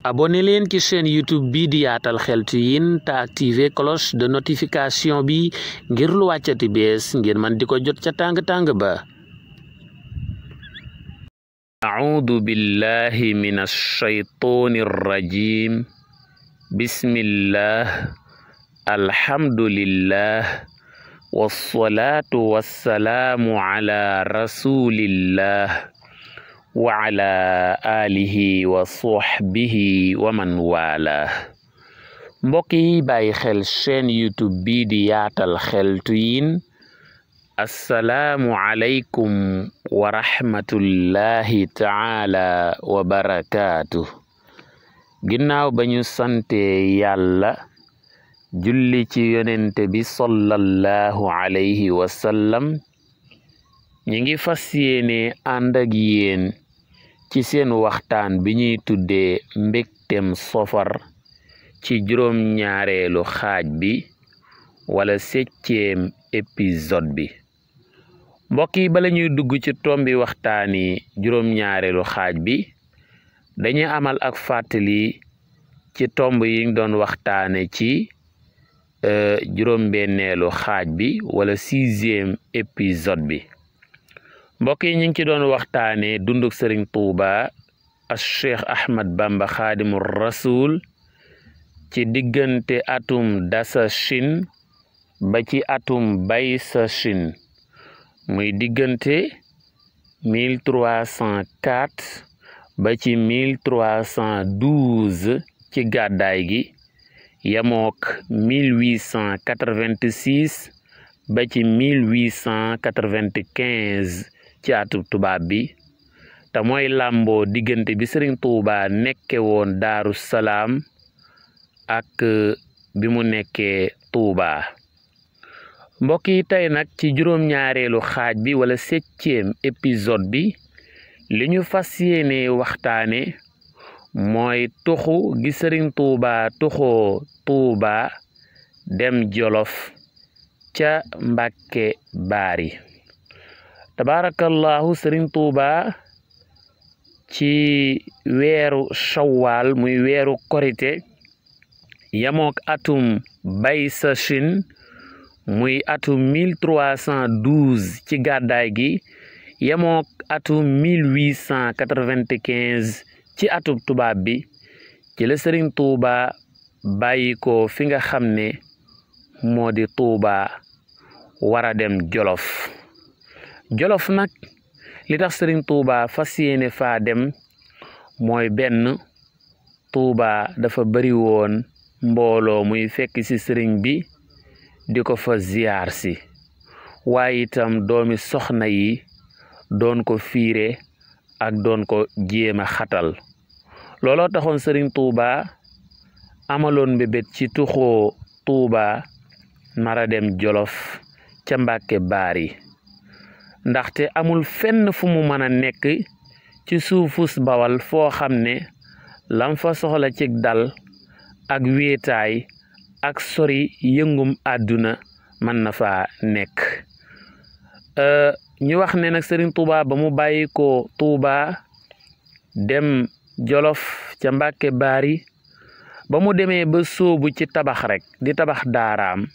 abonné leen ci chaîne YouTube bi di Yaatal Xeltu Yin te activer cloche de notification bi ngir lu wàccati bees ngir man di ko jot ca tàng-tàng ba. A'uudu billahi minash shaytaanir rajiim. Bismillah, alhamdulillah, wassalaatu wassalaamu ala rasulillah wa ala alihi wa sahbihi wa man wala. Mbokk yi bàyyi xel chaîne YouTube bi di Yaatal Xeltu Yin, assalaamu aleykum wa rahmatullahi taala wa barakaatu. Ginnaaw ba ñu sante yàlla julli ci yonente bi sallallahu alayhi wa sallam, ñi ngi fas yéene ànd ak yéen ci seen waxtaan bi ñuy tuddee mbégtem safar ci juróom-ñaareelu xaaj bi wala 7e épisode bi. mbokk yi bala ñuy dugg ci tombi waxtaani juróom-ñaareelu xaaj bi, dañuy amal ak fàttali ci tomb yi ngi doon waxtaane ci juróom-benneelu xaaj bi wala 6e épisode bi. mbokk yi ñu ngi ci doon waxtaane dunduk Sëriñ Tuuba as Cheikh Ahmad Bamba Xaadimu Rasul ci diggante atum Dasashin ba ci atum Baysashin, muy diggante 1304 ba ci 1312 ci gàddaay gi, yamook 1886 ba ci 1895 ci atub tubaab bi, te mooy làmboo diggante bi Sëriñ Tuuba nekke woon Daaru Salaam ak bi mu nekkee Tuuba. mbokk yi tey nag ci juróom-ñaareelu xaaj bi wala 7e épisode bi, li ñu fas yéene waxtaane mooy tuxu gi Sëriñ Tuuba tuxoo Tuuba dem Jolof ca Mbàkke Baari. tabarakallahu, Sëriñ Tuuba ci weeru Shawwal muy weeru korite yamook atum Baysashin muy atum 1312 ci gàddaay gi, yamook atum 1895 ci atub tubaab bi, ci la Sëriñ Tuuba bàyyi ko fi nga xam ne moo di Tuuba wara dem Jolof. Jolof nag li tax Sëriñ Tuuba fas yéene faa dem mooy benn, Tuuba dafa bari woon mbooloo muy fekk ci sëriñ bi di ko fa ziyaar si, waaye itam doomi soxna yi doon ko fiire ak doon ko jéema xatal. looloo taxoon Sëriñ Tuuba amaloon mbébét ci tuxoo Tuuba mara dem Jolof ca Mbàkke Baari, ndaxte amul fenn fu mu mën a nekk ci suufus Bawal foo xam ne lam fa soxla ci dal ak wéetaay ak sori yëngum àdduna mën na fa nekk. ñu wax ne nag Sëriñ Tuuba ba mu bàyyi ko Tuuba dem Jolof ca Mbàkke Baari, ba mu demee ba sóobu ci tabax rek di tabax daaraam,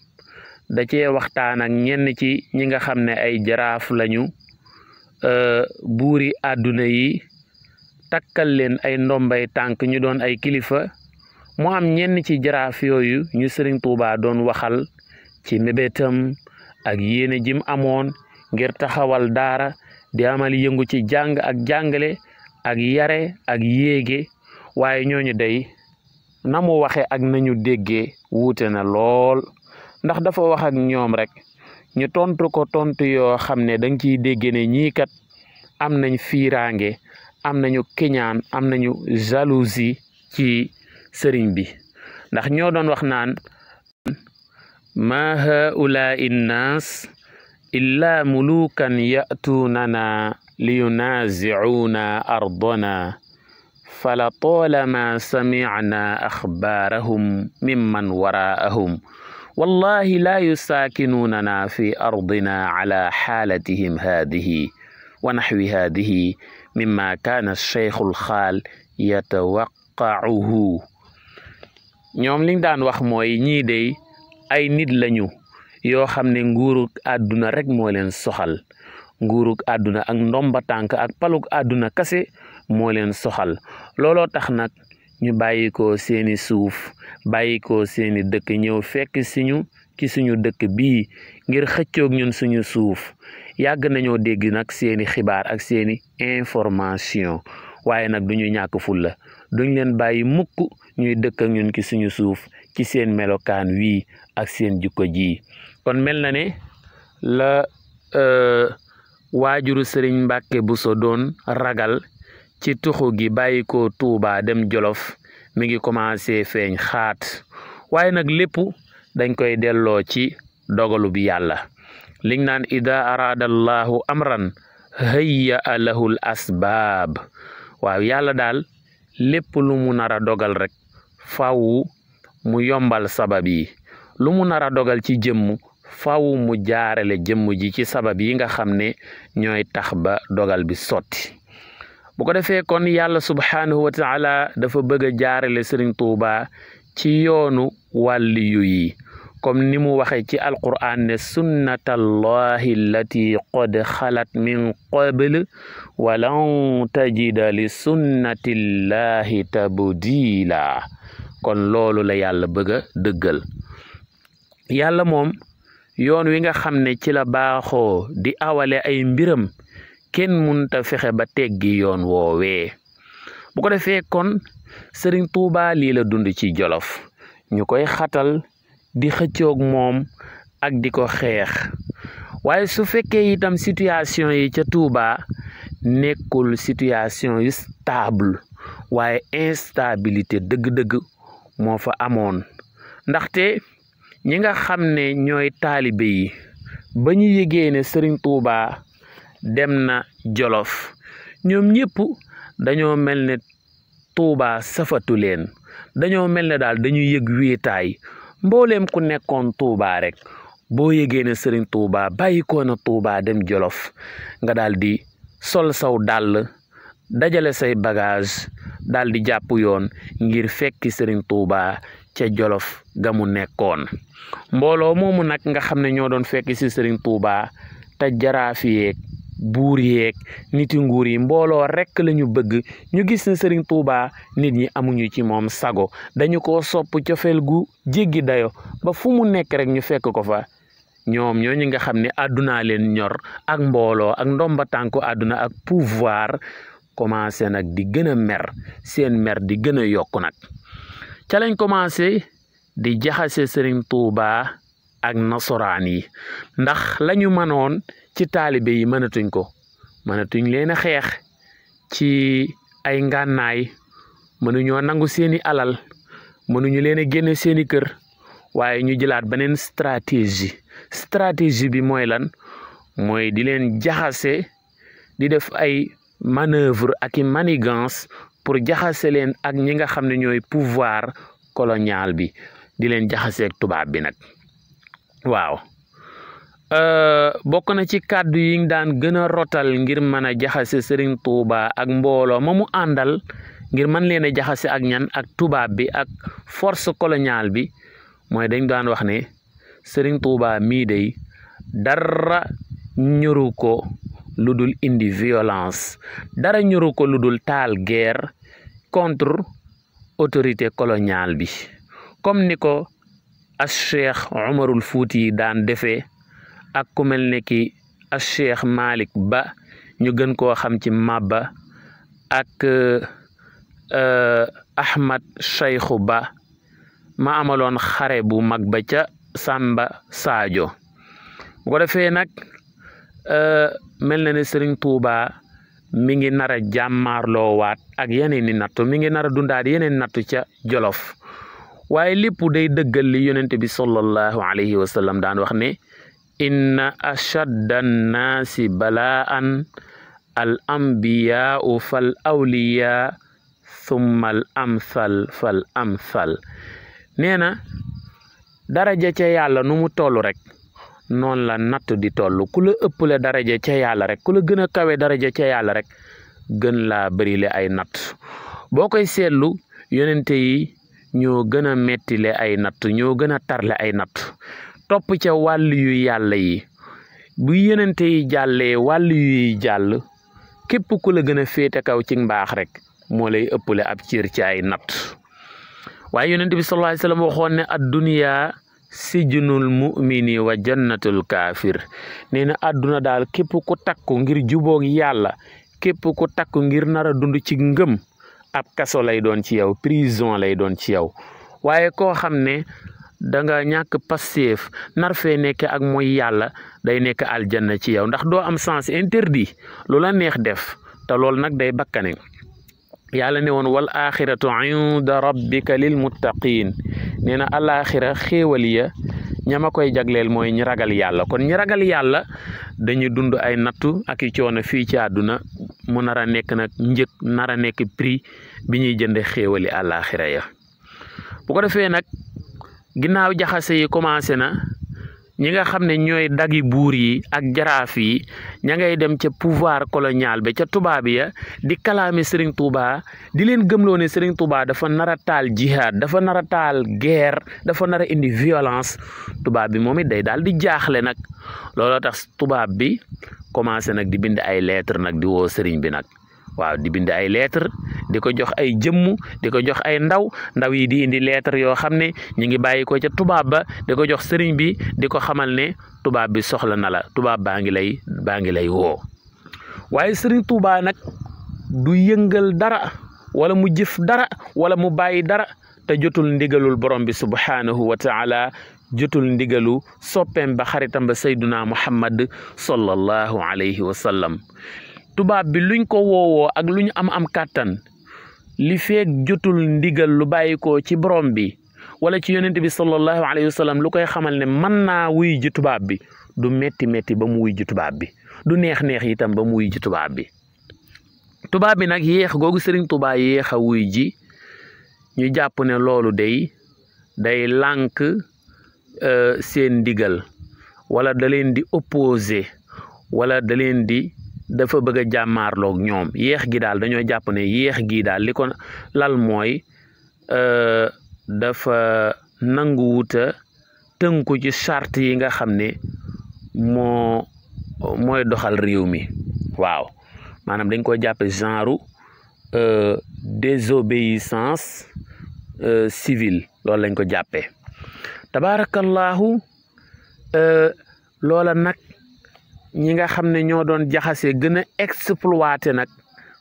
da cee waxtaan ak ñenn ci ñi nga xam ne ay jaraaf lañu, buuri àdduna yi takkal leen ay ndombay tànk ñu doon ay kilifa. mu am ñenn ci jaraaf yooyu ñu Sëriñ Tuuba doon waxal ci mébétam ak yéene jim amoon ngir taxawal daara di amal yëngu ci jàng ak jàngale ak yare ak yéege, waaye ñooñu day na mu waxe ak nañu déggee wuute na lool, ndax dafa wax ak ñoom rek ñu tontu ko tontu yoo xam ne danga ciy dégg ne ñii kat am nañ fiiraange, am nañu kiñaan, am nañu jalousie ci sëriñ bi, ndax ñoo doon wax naan ma haulaai nnaas illa mulukan ya'tuunana liyunazi'uuna ardana fala toolama samicna axbaarahum mimman waraahum wallahi la yusaakinuunana fi ardina ala xaalatihim haadihi wa naxwi haadihi mimma kaana cheikhu lxaal yatawaq yaqa'uhu ñoom liñ daan wax mooy ñii de ay nit lañu yoo xam ne nguurug àdduna rek moo leen soxal nguurug àdduna ak ndomba tànk ak palug àdduna kase moo leen soxal looloo tax nag ñu bàyyi ko seeni suuf bàyyi ko seeni dëkk ñëw fekk siñu ci suñu dëkk bii ngir xëccoog ñun suñu suuf yàgg nañoo dégg nag seeni xibaar ak seeni information waaye nag duñu ñàkk fulla duñ leen bàyyi mukk ñuy dëkk ak ñun ci suñu suuf ci seen melokaan wii ak seen jukko ji kon mel na ne la waajuru Sëriñ Mbàkke Buso doon ragal ci tuxu gi bàyyi ko Tuuba dem Jolof mi ngi commencé feeñ xaat waaye nag lépp dañ koy delloo ci dogalu bi yàlla liñ naan ida arada allahu amran hayya lahul asbaab waaw yàlla daal lépp lu mu nar a dogal rek faw mu yombal sabab yi lu mu nar a dogal ci jëmm faw mu jaarale jëmm ji ci sabab yi nga xam ne ñooy tax ba dogal bi sotti bu ko defee kon yàlla subhaanahu wa taala dafa bëgg a jaarale Sëriñ Tuuba ci yoonu wàlliyu yi comme ni mu waxe ci alquran ne sunnatallahi allati qad xalat min qabl walan tajida li sunnatillahi tabdila kon loolu la yàlla bëgg a dëggal yàlla moom yoon wi nga xam ne ci la baaxoo di awale ay mbiram kenn munta fexe ba teggi yoon woowee bu ko defee kon Sëriñ Tuuba lii la dund ci Jolof ñu koy xatal di xëccoog moom ak di ko xeex waaye su fekkee itam situation yi ca Tuuba nekkul situation yu stable waaye instabilité dëgg-dëgg moo fa amoon ndaxte ñi nga xam ne ñooy taalibe yi ba ñu yëgee ne Sëriñ Tuuba dem na Jolof ñoom ñëpp dañoo mel ne Tuuba safatu leen dañoo mel ne daal dañu yëg wéetaay mbooleem ku nekkoon Tuuba rek boo yëgee ne Sëriñ Tuuba bàyyi ko na Tuuba dem Jolof nga daal di sol saw dàll dajale say bagage daal di jàpp yoon ngir fekki Sëriñ Tuuba ca Jolof ga mu nekkoon mbooloo moomu nag nga xam ne ñoo doon fekki si Sëriñ Tuuba te jaraaf yeeg buur yeeg niti nguur yi mbooloo rekk lañu bëgg ñu gis ne Sëriñ Tuuba nit ñi amuñu ci moom sago dañu ko sopp cofeel gu jéggi dayo ba fu mu nekk rek ñu fekk ko fa ñoom ñooñu nga xam ne àdduna leen ñor ak mbooloo ak ndomba tànku àdduna ak pouvoir commencé nag di gën a mer seen mer di gën a yokku nag ca lañ commencé di jaxase Sëriñ Tuuba ak nasoraan yi ndax lañu mënoon ci taalibe yi mënatuñ leen a xeex ci ay ngànnaay mënuñoo nangu seeni alal mënuñu leen a génne seeni kër waaye ñu jëlaat beneen stratégie bi mooy lan mooy di leen jaxase di def ay manœuvre ak i manigance pour jaxase leen ak ñi nga xam ne ñooy pouvoir colonial bi di leen jaxaseeg tubaab bi nag waaw bokk na ci kàddu yi daan gën a rotal ngir mën a jaxase Sëriñ Tuuba ak mbooloo ma mu àndal ngir mën leen a jaxase ak ñan ak tubaab bi ak force coloniale bi mooy dañ daan wax ne Sëriñ Tuuba mii day dara ñoru ko lu dul indi violence dara ñoru ko lu dul taal guerre contre autorité coloniale bi comme ni ko as Cheikh Umarul Fuuti daan defee ak ku mel ne ki as Cheikh Malick Ba ñu gën koo xam ci Maba ak Ahmad Cheikhu Ba ma amaloon xare bu mag ba ca Samba Sadio bu ko defee nag mel na ne Sëriñ Tuuba mi ngi nar a jàmmaarloo waat ak yeneen i nattu mi ngi nar a dundaat yeneen nattu ca Jolof waaye lépp day dëggal li yonent bi sallallahu alayhi wa sallam daan wax ne inna ashadda annaasi balaan al ambiyaau fal awliya thumma al amthal fal amthal nee na daraja ca yàlla nu mu toll rek noonu la natt di toll ku la ëppale daraja ca yàlla rek ku la gën a kawe daraja ca yàlla rek gën laa bërile ay natt boo koy seetlu yonente yi ñoo gën a mettile ay natt ñoo gën a tarle ay natt topp ca wàll yu yàlla yi bu yonente yi jàllee wàll yu jàll képp ku la gën a féete kaw ci mbaax rek moo lay ëppale ab cër ci ay natt waaye yonente bi sallallahu alayhi wasallam waxoon ne ad-dunya sijnul mu'mini wa jannatul kaafir nee na àdduna daal képp ku takku ngir jubóog yàlla képp ku takku ngir nar a dund ci ngëm ab kaso lay doon ci yow prison lay doon ci yow waaye koo xam ne da nga ñàkk passif nar fee nekk ak mooy yàlla day nekk aljanna ci yow ndax doo am sens interdit lu la neex def te loolu nag day bakkane yàlla ne woon wal axiratu inda rabbika lil muttaqin nee na alaxira xéewal ya ñama koy jagleel mooy ñi ragal yàlla kon ñi ragal yàlla dañuy dund ay nattu ak i coono fii ci àdduna mu nar a nekk nag njëg nar a nekk prix bi ñuy jënde xéewali alaxira ya bu ko defee nag ginnaaw jaxase yi commencé na ñi nga xam ne ñooy dagi buur yi ak jaraaf yi ña ngay dem ca pouvoir colonial ba ca tubaab ya di kalaame Serigne Touba di leen gëmloo ne Serigne Touba dafa nar a taal jihad dafa nar a taal guerre dafa nar a indi violence tubaab bi moom it day daal di jaaxle nag looloo tax tubaab bi commencé nag di bind ay lettre nag di woo Serigne bi nag waaw di bind ay lettre di ko jox ay jëmm di ko jox ay ndaw yi di indi lettre yoo xam ne ñu ngi bàyyi ko ca tubaab ba di ko jox sëriñ bi di ko xamal ne tubaab bi soxla na la tubaab baa ngi lay woo waaye sëriñ Tuubaa nag du yëngal dara wala mu jëf dara wala mu bàyyi dara te jotul ndigalul borom bi subhanahu wa taala jotul ndigalu soppeem ba xaritam ba sayduna muhammad sallallahu alayhi wa sallam tubaab bi luñ ko woowoo ak luñ am kàttan li feeg jotul ndigal lu bàyyi ko ci borom bi wala ci yonent bi sallallahu alayhi wa sallam lu koy xamal ne mën naa wuy ji tubaab bi du metti ba mu wuy ji tubaab bi du neex itam ba mu wuy ji tubaab bi tubaab bi nag yéex googu Serigne Touba yéex a wuy ji ñu jàpp ne loolu day lànk seen ndigal wala da leen di opposé wala da leen di dafa bëgg a jàmmaarloog ñoom yéex gi daal dañoo jàpp ne yéex gi daal li ko lal mooy dafa nangu wuta tënku ci charte yi nga xam ne mooy doxal réew mi waaw maanaam dañ ko jàppe genre désobéissance civile loolu lañ ko jàppee tabaarakallahu loola nag ñi nga xam ne ñoo doon jaxase gën a exploité nag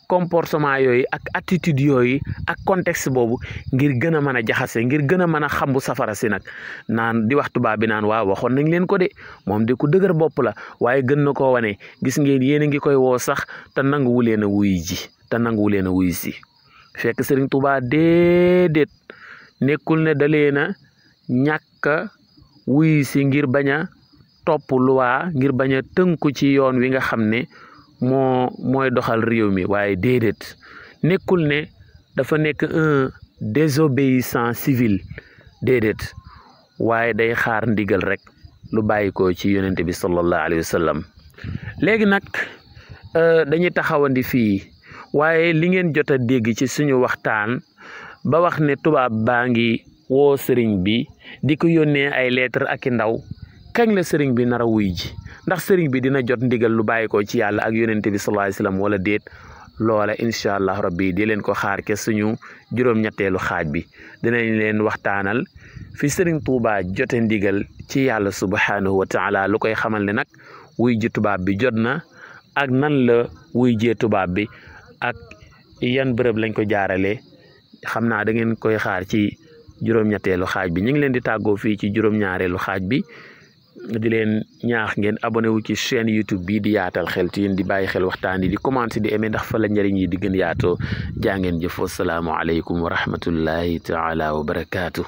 comportement yooyu ak attitude yooyu ak contexte boobu ngir gën a mën a jaxase ngir gën a mën a xambu safara si nag naan di wax tubaab bi naan waaw waxoon nañ leen ko de moom de ku dëgër bopp la waaye gën na koo wane gis ngeen yéen a ngi koy woo sax te nanguwu leen a wuy si fekk Serigne Touba déedéet nekkul ne da leen a ñàkk wuy si ngir bañ a topp luwaa ngir bañ a tënku ci yoon wi nga xam ne mooy doxal réew mi waaye déedéet nekkul ne dafa nekk un désobéissant civil déedéet waaye day xaar ndigal rek lu bàyyi ko ci yonente bi sallallahu alayhi wa sallam léegi nag dañuy taxawandi fii waaye li ngeen jot a dégg ci suñu waxtaan ba wax ne tubaab baa ngi woo sëriñ bi di ko yónnee ay lettre ak i ndaw kañ la sëriñ bi nar a wuy ji ndax sëriñ bi dina jot ndigal lu bàyyi ko ci yàlla ak yonente bi sallallahu alayhi wasallam wala déet loola incha allah rabbi di leen ko xaar ke suñu juróom-ñetteelu xaaj bi dinañ leen waxtaanal fi sëriñ Tuubaa jote ndigal ci yàlla subhanahu wa taala lu koy xamal ne nag wuy ji tubaab bi jot na ak nan la wuy jee tubaab bi ak yan bërëb lañ ko jaarale xam naa da ngeen koy xaar ci juróom-ñetteelu xaaj bi ñu ngi leen di tàggoo fii ci juróom-ñaareelu xaaj bi di leen ñaax ngeen abonné wu ci chaîne YouTube bi di yaatal xeltu yéen di bàyyi xel waxtaan yi di commenter di aimer ndax fa la njëriñ yi di gën yaatoo jaa ngeen jëf wassalaamu aleykum wa rahmatullahi taala wa barakaatu